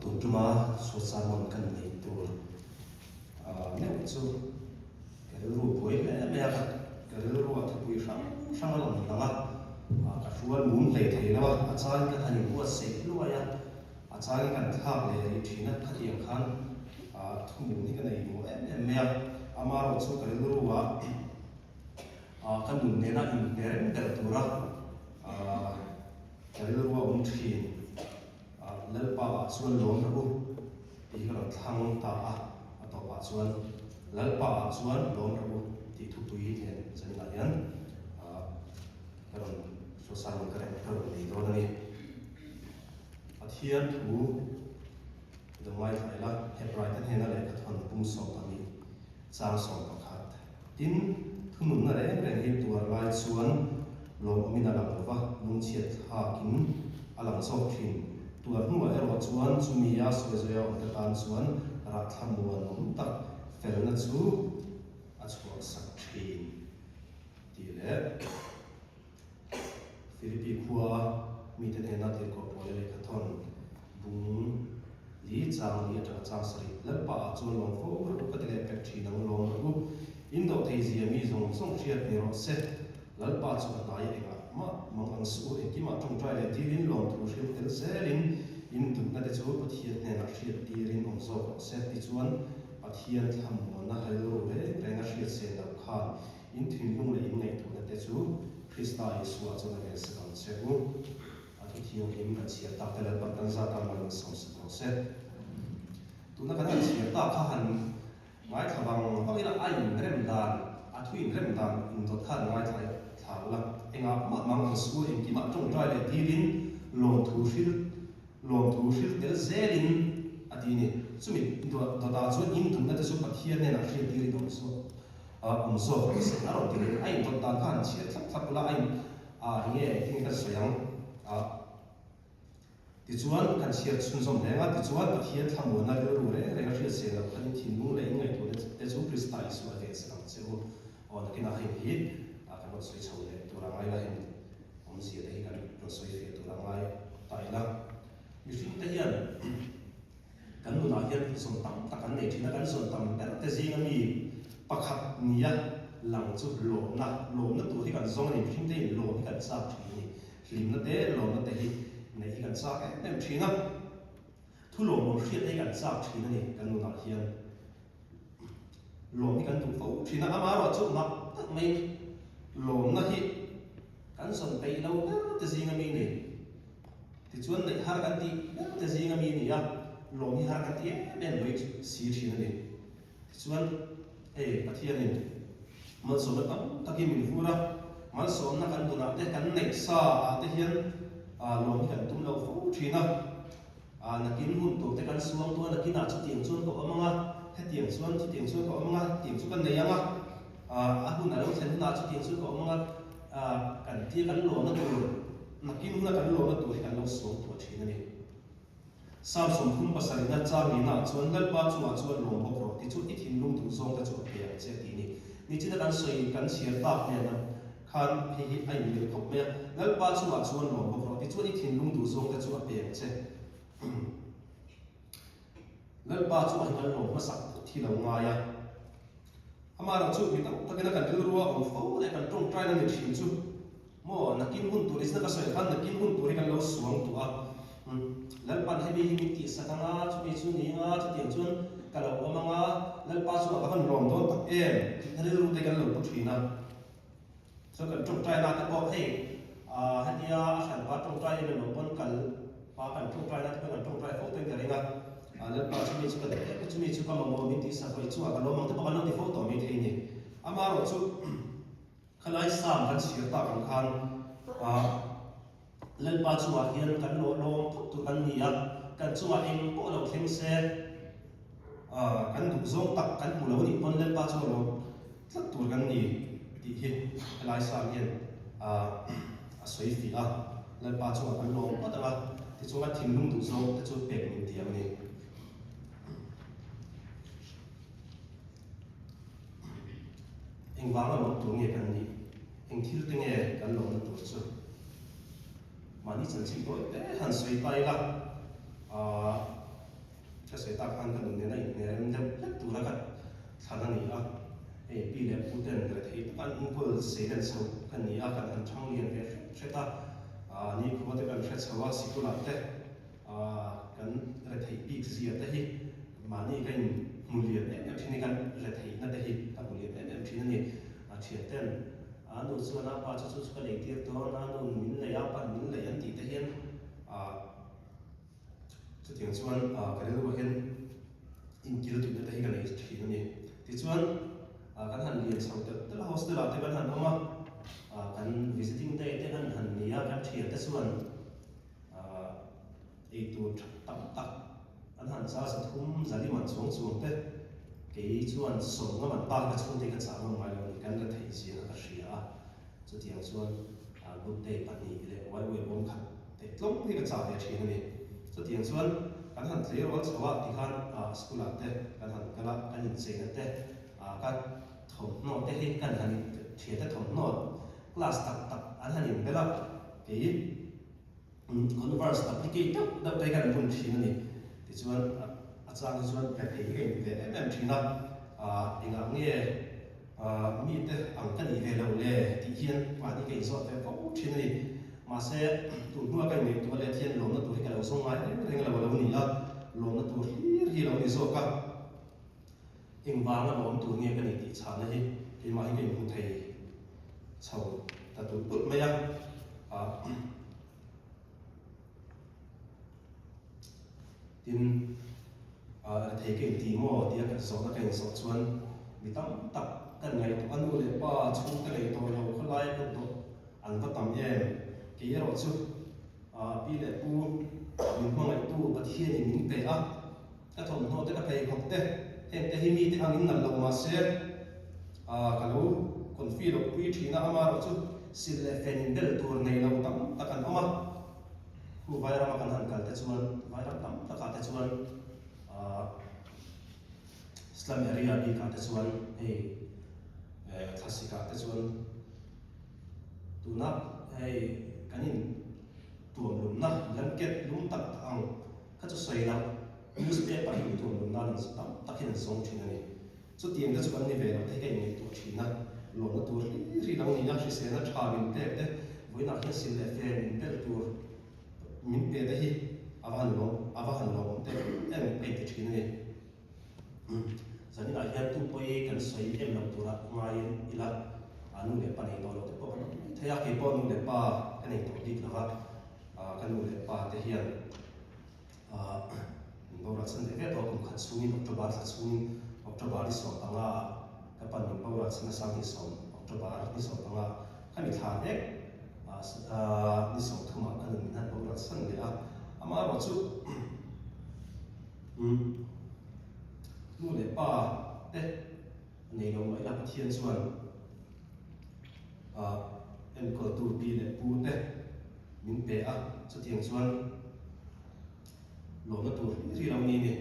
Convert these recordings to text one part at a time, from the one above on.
Tun tuma short sermon kan neih tur meuh chu ka rilru buai hle mai a, ka rilruah thupui hrang hrang a rawn lang a, ka hrual mum hlei thei lo a, a changin ka han inbuatsaih hluai a, a changin kan thlak leh rih thin a, khatiang khan thumum hi ka nei mawh em em mai a, amaherawh chu ka rilruah ka nun nena inhne reng ber tura ka rilrua awm thin. Lalpa ah chuan lawm rawh u tih hi ka rawn thlang ta a, a tawpah chuan Lalpa ah chuan lawm rawh u tih thupui nen zaninah hian ka rawn hruaisang ka reng ka rawn nei dawn a ni. Pathian thu i lo ngaithla ila, Hebraite hnena lehkha thawn pum 12 chang 11. Tin, thununna reng reng hi tuar lai chuan lawmawmin a lang lo va, lungchhiat thlakin a lang zawk thin. Tuar hnuah erawh chuan chumia sawizawi a awmte tan chuan rahthla muanawm tak felna chu a chhuahsak thin tih leh Philippi khua mite hnena tirhkoh Paula lehkha thawn bung li chang li atanga chang sarih Lalpa ah chuan lawm fo rawh u ka ti leh pek thin ang lawm rawh u. In dawh thei zia mi zawng zawng hriat ni rawh se. Lalpa chu a hnai engah mah mang ang suh u engkimah tawngtai leh dilin lawmthu hrilh tel zelin in duhna te chu Pathian hnenah hriat tirin awm zawk rawh se tichuan Pathian thlamuanna rilru reng reng a hriat sen loh khan In thinlung leh in ngaihtuahna te chu Krista Isua chuan a vensak ang che u. A thu thianghlim kan chhiar tak te Lalpan kan zat a mal min sawmsak rawh se. Tuna kan han chhiar tak kha han ngaithla vang vang ila a inrem dan, a thu inrem dan indawt kha han ngaithla thla ula. Engah mah mang ang suh u, engkimah tawngtai leh dilin lawmthu hril Lawmthu hrilh tel zelin a ti a ni. Chumi dawtah chuan in duhna te chu Pathian hnenah hriattir in awm zawk awm zawk rawh se a rawn ti leh. A indawt dan kha han chhiar thlap thlap ula a in ah enge engtin nge kan sawi ang a tichuan kan chhiar chhunzawm reng a. Tichuan Pathian thlamuanna rilru reng reng a hriat seng loh khan in thinlung leh in ngaihtuahna te chu Krista Isua a vensak ang che u. Aw nakinah heng hi kan rawn sawi chho leh tur a ngai la heng Awmzia te hi kan rawn sawi fiah tur a ngai ta ila. Mihring te hian kan nunah hian zawn tam tak an nei thin a, kan zawn tam ber te zinga mi pakhat nia lang chu lawmna, lawmna tur hi kan zawng a ni. Mihring te in lawm hi kan chak thin a ni. Hlimna te, lawmna te hi neih hi kan chak em em thin a. Thu lawmawm hriat te hi kan chak thin a ni kan nunah hian. Lawm hi kan duh fo thin a, amaherawh chu mak tak maiin lawmna hi kan zawn peih lo ber te zinga mi ni. Tichuan neih har kan tih ber te zinga mi ni a, lawm hi har kan ti em em mai si thin a ni. Tichuan hei Pathianin malsawmna tam takin min vur a, malsawmna kan dunah te kan neih sa ah te hian lawm hi kan tum lo fo thin a. A, nakin hun tur te kan suang tu a, nakinah chutiang chuan ka awm ang a, hetiang chuan chutiang chuan ka awm ang a, hetiang chu ka nei ang a, a, a hun a lo thlen hunah chutiang chuan ka awm ang a, a, kan tia kan lawmna tur, nakin huna kan lawmna tur hi kan lo suang tuah thin a ni. Psalm 37 chang lihnaah chuan Lalpa chungah chuan lawm bawk rawh tichu i thinlung duh zawng te chu a pe ang che tih a ni. Nichina kan sawi kan chhiar tak hnenah Khan hei hi a inmil khawp mai a, Lalpa chungah chuan lawm bawk rawh, tichuan i thinlung duh zawng te chu a pe ang che. Lalpa chungah hi kan lawm hmasak phawt hi lo ngai a. Amaherawh chu mi tam takin a kan rilru a awm fo leh kan tawngtaina ni thin chu maw nakin hun tur izna ka sawi ang khan nakin hun tur hi kan lo suang duh a. Lalpan hemi hi min tihsak ang a, chumi chu ni ang a, chutiang chuan ka lo awm ang a, Lalpa chungah ka van lawm dawn tak em tihna rilru te kan lo pu thin a. Chuan kan tawngtai na te pawh hei ah hetia a hranpa tawngtai em emaw pawn kal pa kan tawngtai na te pawh kan tawngtai fo ten ka ring a, ah Lalpa chumi chu ka duh em chumi chu ka mamawh min tihsak hawi chungah ka lawm ang te pawh kan lo ti fo tawh mai thei ni. Amaherawh chu khalai Psalm kan chhiar tak ang khan ah Lalpa chungah hian kan lawh lawm phawt tur kan ni a, kan chungah eng pawh lo thleng se ah kan duh zawng tak kan hmu lo anih pawn Lalpa chungah lawm tlat tur kan ni tih hi helai Psalm hian a sawi fih a, Lalpa chungah kan lawm phawt ang a, tichuan a thinlung duh zawng te chu pek min tiam a ni. Engvanga lawm tur nge kan nih? Eng thil te nge kan lawmna tur chu? Mahni chanchin tawi te han sawi ta ila, aah. Ka sawi tak khan ka nun nena inhnerem deuh hlek tura ka thlan a ni a, hei pi leh pu ten rethei taka an enkawl seilen chho ka ni a, kan han thang lian ve hret hret a, nikhua te kan hre chho a, sikulah te kan retheih bik zia te hi mahni ka in hmu lian em em thin hi kan retheihna te hi ka hmu lian em em thin a ni. A thian ten a nu chuan a pa chu chu chu ka lei tir dawn a, nu min lei a, pan min lei an tih te hian Chutiang chuan ka rilruah hian inkil tuihna te hi ka nei thin a ni. Tichuan kan han lian chho telh telh a, hostel ah te kan han awm a, kan visiting day te an han ni a, kan thian te chuan eitur tha tam tak an han char 300 zali man chuang chuang te kei chuan 50 man bak ka chhungte ka chah ngam ngai lo a ni, kan la theih zia kha ka hria a. Chutiang chuan good day pahnih leh uai uai bawm khat teh tlawm hi ka chah ve thin a ni. Chutiang chuan kan han tleirawl chho a tikhan school ah te kan han kal a, kan incheina te ka thawmhnaw te hi kan han thian te thawmhnaw class tak tak an han inbel a, kei Converse duplicate deuh deuh te hi kan bun thin a ni. Tichuan a chang hi chuan ka thei hi ka in ve em em thin a, engah nge mite ang ka nih ve loh le tih hian mahni ka inzawt ve fo thin a ni. Mahse tun hnua ka inngaihtuah let hian lawmna tur hi ka lo zawng ngai reng reng lo a lo ni a, lawmna tur hlir hi a lo ni zawk a. Engvanga lawm tur nge ka nih tih chhahna hi keimah hi ka inhmu thei chho ta tulh tulh mai a. Tin, rethei ka inti maw tia kan zawhna ka inzawh chuan mi tam tak kan ngaihtuah a, nu leh pa chhungte nei tawh lo khawlai kut dawh an va tam em? Kei erawh chu pi leh pu min hmangaihtu Pathianin min pe a. Ka thawmhnaw te ka pheikhawk te heng te hi mite angin nalh lo mahse ka lo confi loh pui thin a, amaherawh chu silh leh fen in bel tur nei lo tam tak an awm a, khu vairama kan han kal te chuan vairam tam takah te chuan slum area bikah te chuan hei thlasikah te chuan tuna hei kan in tuamlumna blanket lum tak tak ang Kha chu sawi lo, newspaper hi intuam lum nan in tam tak hian an zawng thin a ni. Chutiang te chu kan ni ve lo te hi ka inngaihtuah thin a, lawmna tur hlir hi lo ni a, hriselna tha min pek te, vawiinah hian sil leh fen min belh tur min pe te hi a va han lawm a va han lawmawm te em ka inti thin a ni. Zaninah hian tu pawi kan sawi em lo tura ngaiin ila, nu leh pa nei tawh lo te pawh kan awm mai thei a, keipawh nu leh pa ka nei tawh bik lo va. Ka nu leh pa te hian min boral chhan ve ve tawh a, kum khat chhungin October thla chhungin October ni 15 ah ka pan min boral chhan a, 2010 October ni 15 khami thla vek ni 30 ah ka nun min han boral chhan leh a, amaherawh chu nu leh pa te nei lo mah ila Pathian chuan enkawltu pi leh pu te min pe a, chutiang chuan lawmna tur hlir hi lo ni ni.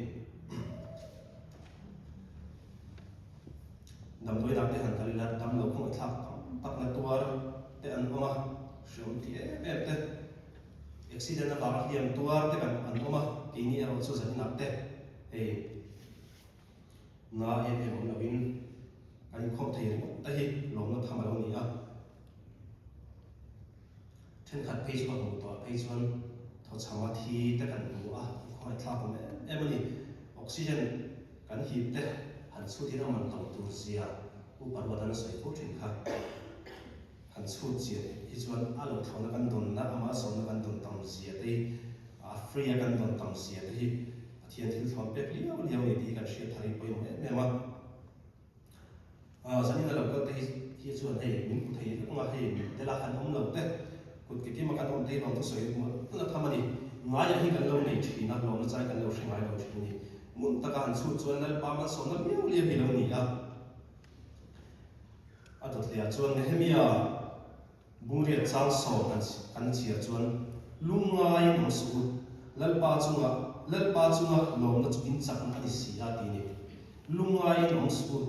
Damdawi dang te han kal ila damlo khawngaihthlak tam tak na tuar te an awm a, hreawm ti em em te, accident avanga hliam tuar te kan an awm a, keini erawh chu zaninah te hei Na em em awm loin kan inkhawm thei ringawt te hi lawmna tham a lo ni a. Thenkhat phei chu ka hmuh tawh ah phei chuan thawchhama thi te kan hmu a, inkhawngaihthlak awm em em a ni. Oxygen kan hip te han chhut in a man to tur zia Pu Paruat an a sawi fo thin kha. Han chhut chian hi chuan a lo thlawhna kan dawnna, amah sawmna kan dawn tam zia te hi, a free a kan dawn tam zia te hi Pathian thil thlawn pek liau liau a ni tih hi kan hriat thar hi pawimawh em em a. Zanin a lo kal te hi hi chuan hei min hmu thei vek anga hei min tel a kan awm lo te, kut ke kima kan awm te hi lawm thusawi mawlh na tham a ni. Ngaiah hi kan lo nei thin a, lawmna chai kan lo hre ngai lo thin a ni. Ngun taka han chhut chuan Lalpa malsawmna liau liau hi lo ni a. A dawtliah chuan Nehemia bungriat chang sawm kan chhiar chuan, Lungngai awm suh u, Lalpa chunga Lalpa chunga lawmna chu in chakna a ni si a, ti ni. Lungngai awm suh u,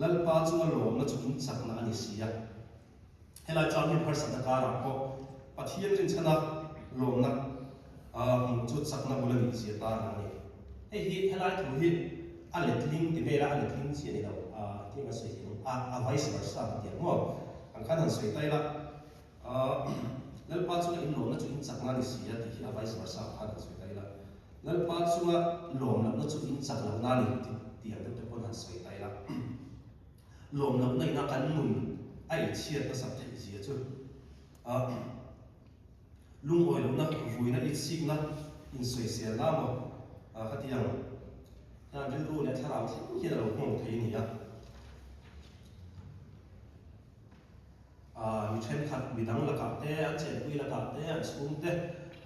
Lalpa chunga lawmna chu in chakna a ni si a. Helai chang hian harsatna karah pawh Pathian rinchhana lawmna hmuh chu chakna bul a nih zia tarlang a ni. Hei hi helai thu hi a letling ti vel a, a letling chi a ni lo, tih ka sawi thei ang, a a vice versa ka ti ang maw? Ang khan han sawi ta ila, Lalpa chunga in lawmna chu in chakna a ni si a tih hi a vice versa ang khan han sawi ta ila, Lalpa chunga lawm lohna chu in chak lohna a ni tih ang deuh te pawn han sawi ta ila. Lawm lohna ina kan nun a inchhiat nasat theih zia chu lungawi lohna, vuina, itsikna, insawiselna maw khatiang hian rilru leh thlarau thleng hian a lo nghawng thei a ni a. Mi thenkhat midang lakah te, an chenpui lakah te, an chhungte,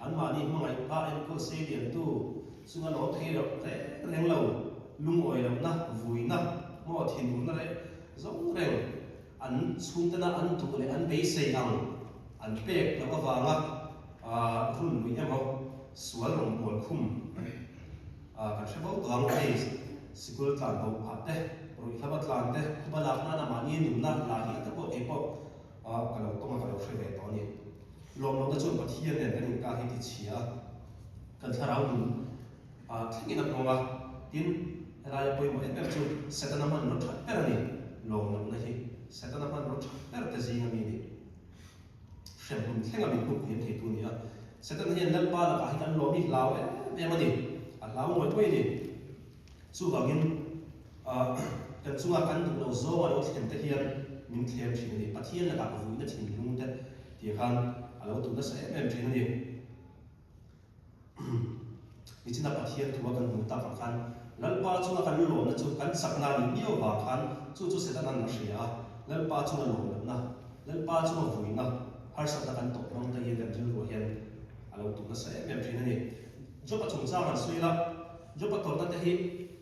anmahni hmangaih pa enkawl sei liantu chunga lawm thei loh reng reng lo, lungawi lohna, vuina maw thinurna leh zawng reng an chhungtena an duh leh an beisei ang an pek loh avanga run luih emaw sual rawngbâwl khum Kan hre bo tawh ang, hei sikul tlan bo phah te, ruihhlo a tlan te, khupa lak nana mahni nunna la hi te pawh keipawh ka lo tawng a, ka lo hre ve tawh a ni. Lawmlohna chuan Pathian nen kan inkar hi tichhia a, kan thlarau nun thlengin a nghawng a, tin helaia pawimawh em em chu Setana hmanraw that ber a ni, lawmlohna hi Setana hmanraw that ber te zing a mi a ni. Hremhmun thlenga min hnuk hniam theitu a ni a. Setana hian Lalpa lakah hi kan lawm hi hlau em em a ni. A hlau ngawih ngawih a ni. Chuvangin kan chunga kan duh lo zawng a lo thlen te hian min thlem thin a ni. Pathian lakah vuina thinlung te tih khan a lo duh nasa em em thin a ni. Nichina Pathian thua kan hmuh tak ang khan Lalpa chunga kan lawmna chu kan chakna a nih miau vang khan chu chu Setanan a hria a, Lalpa chunga lawmlohna, Lalpa chunga vuina, harsatna kan tawh hmang te hian kan rilruah hian a lo tuh nasa em em thin a ni. Job-a chungchang han sawi ila, Job-a tawrhna te hi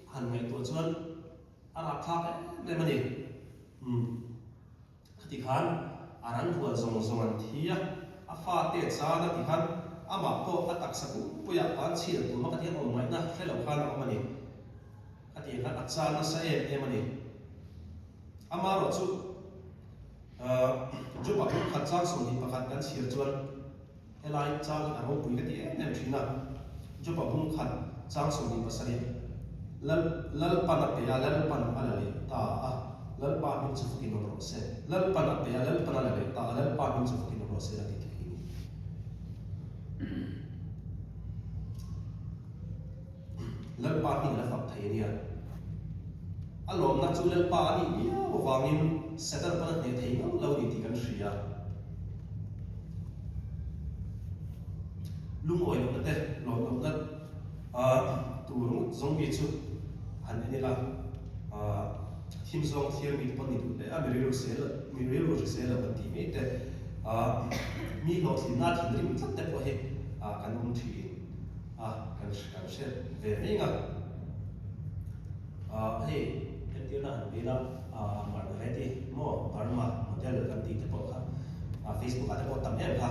han ngaihtuah chuan a rapthlak em em a ni. Umm. Khati khan a ran hual zawng zawng an thi a, a fate chan a ti khan amah pawh a taksa pumpuiah pan chhiat tum a ka ti a awm ngaihna hre lo khan a awm a ni. Khati khan a chan nasa em em a ni. Amaherawh chu Job-a pumkhat chang 21 kan chhiar chuan Helai chang hi a ropui ka ti em em thin a, Job-a bung khat chang 27 Lal Lalpan a pe a, Lalpan a la leh ta a, Lalpa hming chu fakin awm rawh se. Lalpan a pe a, Lalpan a la leh ta a, Lalpa hming chu fakin awm rawh se a ti thei a ni. Lalpa hming a la fak thei a nia. A lawmna chu Lalpa a nih viau avangin Satan pawn a hneh thei ngam lo a ni tih kan hria. Lungawi lohna te, lawm lohna tur ngawt zawng mi chu han en ila, thim zawng thlir mi te pawn ni duh hle a, mi rilru sel, mi rilru hrisel lo kan tih mai te, mi hlawhtlinna thinrim tlat te pawh hi kan awm thin a, kan kan hriat ve mai ang a. Hei entirna han pe ila, Margareti maw Burma model kan tih te pawh kha Facebook ah te pawh tam em kha.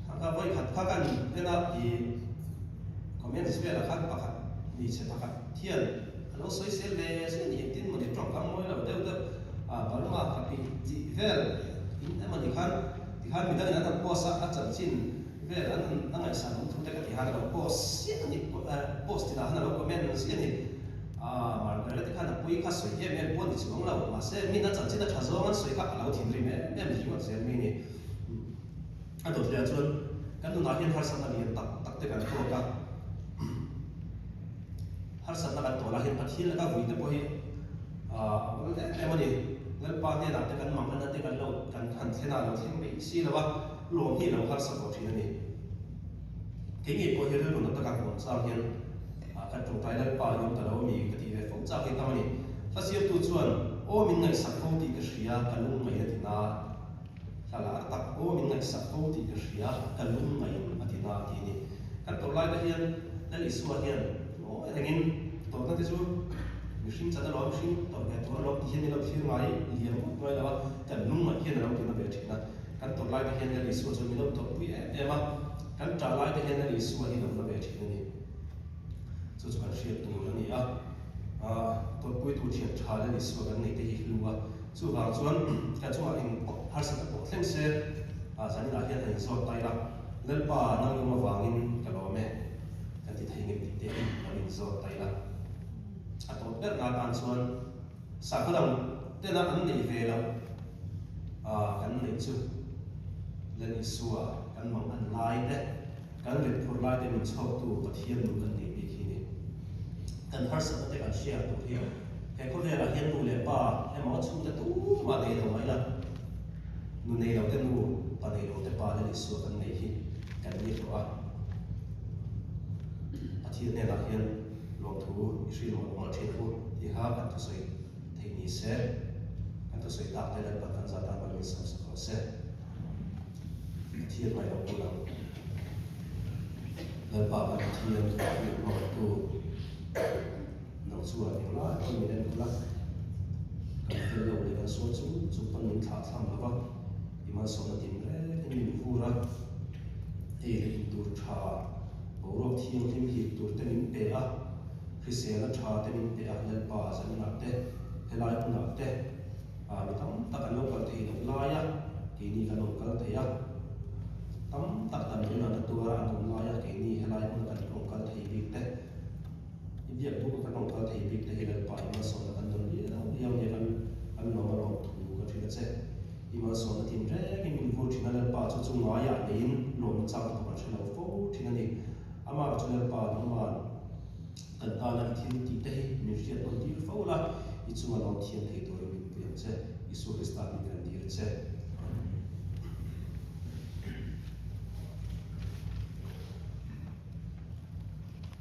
Kha kha vawi khat kha kan en a i comments velah khan pakhat hmeichhe pakhat hian a lo sawi sel ve zui a ni engtin mawni tawngkam mawi lo deuh deuh Burma kha tih tih vel in emawni khan tikhan midangin an han post a a chanchin Vel an han a ngaihsan awm thu te ka ti han a lo post ziah a ni post tinah han a lo comment ziah a ni. Aaa Margaret te khan a pui kha sawi em em pawh a ni chuang lo mahse min a chanchin a tha zawng an sawi kha a lo thinrim em em ringawt zel mai a ni. A dawt leh ah chuan kan nunah hian harsatna lian tak tak te kan tawk a, harsatna kan tawh lah hian Pathian laka vui te pawh hi a awl em em a ni. Lalpa hnenah te kan manghana te kan lo kan han thlen a lo thleng mai si lo a. Lawm hi lo harsa tawh thin a ni. Kei ngei pawh hi rilru na taka ka awm chang hian kan tawngtai Lalpa i awm ta lo ami ka tih ve fo chak hi tam a ni. Hla siamtu chuan aw min ngaihsak fo tih ka hria ka lung ngaih a ti na. Hla lar tak aw min ngaihsak fo tih ka hria ka lung ngaih a ti na tih a ni. Kan tawrh lai te hian Lal Isua hian ngawi rengin tawrhna te chu mihring chan alawm mihring tawrh ve tur alawm tih hian min lo thlir ngai liam ngawt ngai lo a, kan lung ngaih hian a lo ti na ve thin a. Kan tawrh lai te hian Lal Isua chuan min lo tawrhpui em em a, kan ṭah lai te hian Lal Isua hi lo la ve ṭhin a ni. Chu chu kan hriat tur a ni a, tawrhpuitu ṭhian ṭha Lal Isua kan nei te hi hlu a, chuvang chuan kan chungah eng pawh harsatna pawh thleng se, zaninah hian han inzawt ta ila, Lalpa nang i awm avangin ka lawm e, kan ti thei ngem tih te hi lo inzawt ta ila. berna atan chuan sakhaw dang tena an neih ve loh kan neih chu Lal Isua kan mang an lai te, kan ritphurh lai te min chhawktu Pathian nu kan neih bik hi ni. Kan harsatna te kan share tur hi he khawvelah hian nu leh pa emaw chhungte tumah nei lo mai la, nu nei lo te nu, pa nei lo te pa Lal Isua kan neih hi kan ni hlawh a. Pathian hnenah hian lawmthu i hrilh mawlh mawlh thin ang u tih kha kan thusawi theih ni se, kan thusawi tak te Lalpan kan zat tan min sam sak rawh se. Pathian hmai lo bul ang. Lalpa kan Pathian min hmangaihtu nang chuan englai pawn min enkawl a, kan fel lo leh kan sual chung chung pawn min thlah thlam lo va, i malsawmna tin rengin min vur a, ei leh in tur tha, boruak thianghlim hip tur te min pe a, hriselna tha te min pe a, Lalpa zaninah te, helai hunah te, Mi tam tak an lo kal thei loh laia keini kan awm kal thei a, tam tak damdawiin an la tuar a, an awm laia keini helai hmuna kan awm kal thei bik te, i biak buk a kan awm kal thei bik te hi Lalpa i malsawmna kan dawn liau liau nia kan kan lawm a lawm thu ka hrilh a che. I malsawmna tin rengin min vur thin a, Lalpa chu chu ngaiah neiin lawmna chang te pawh kan hre lo fo thin a ni. Amah chu Lalpa nangman. Kan tana i thil tih te hi min hriat nawn tir fo la, i chunga lawm thiam thei turin min pui ang che. Isua Krista hming kan dil che.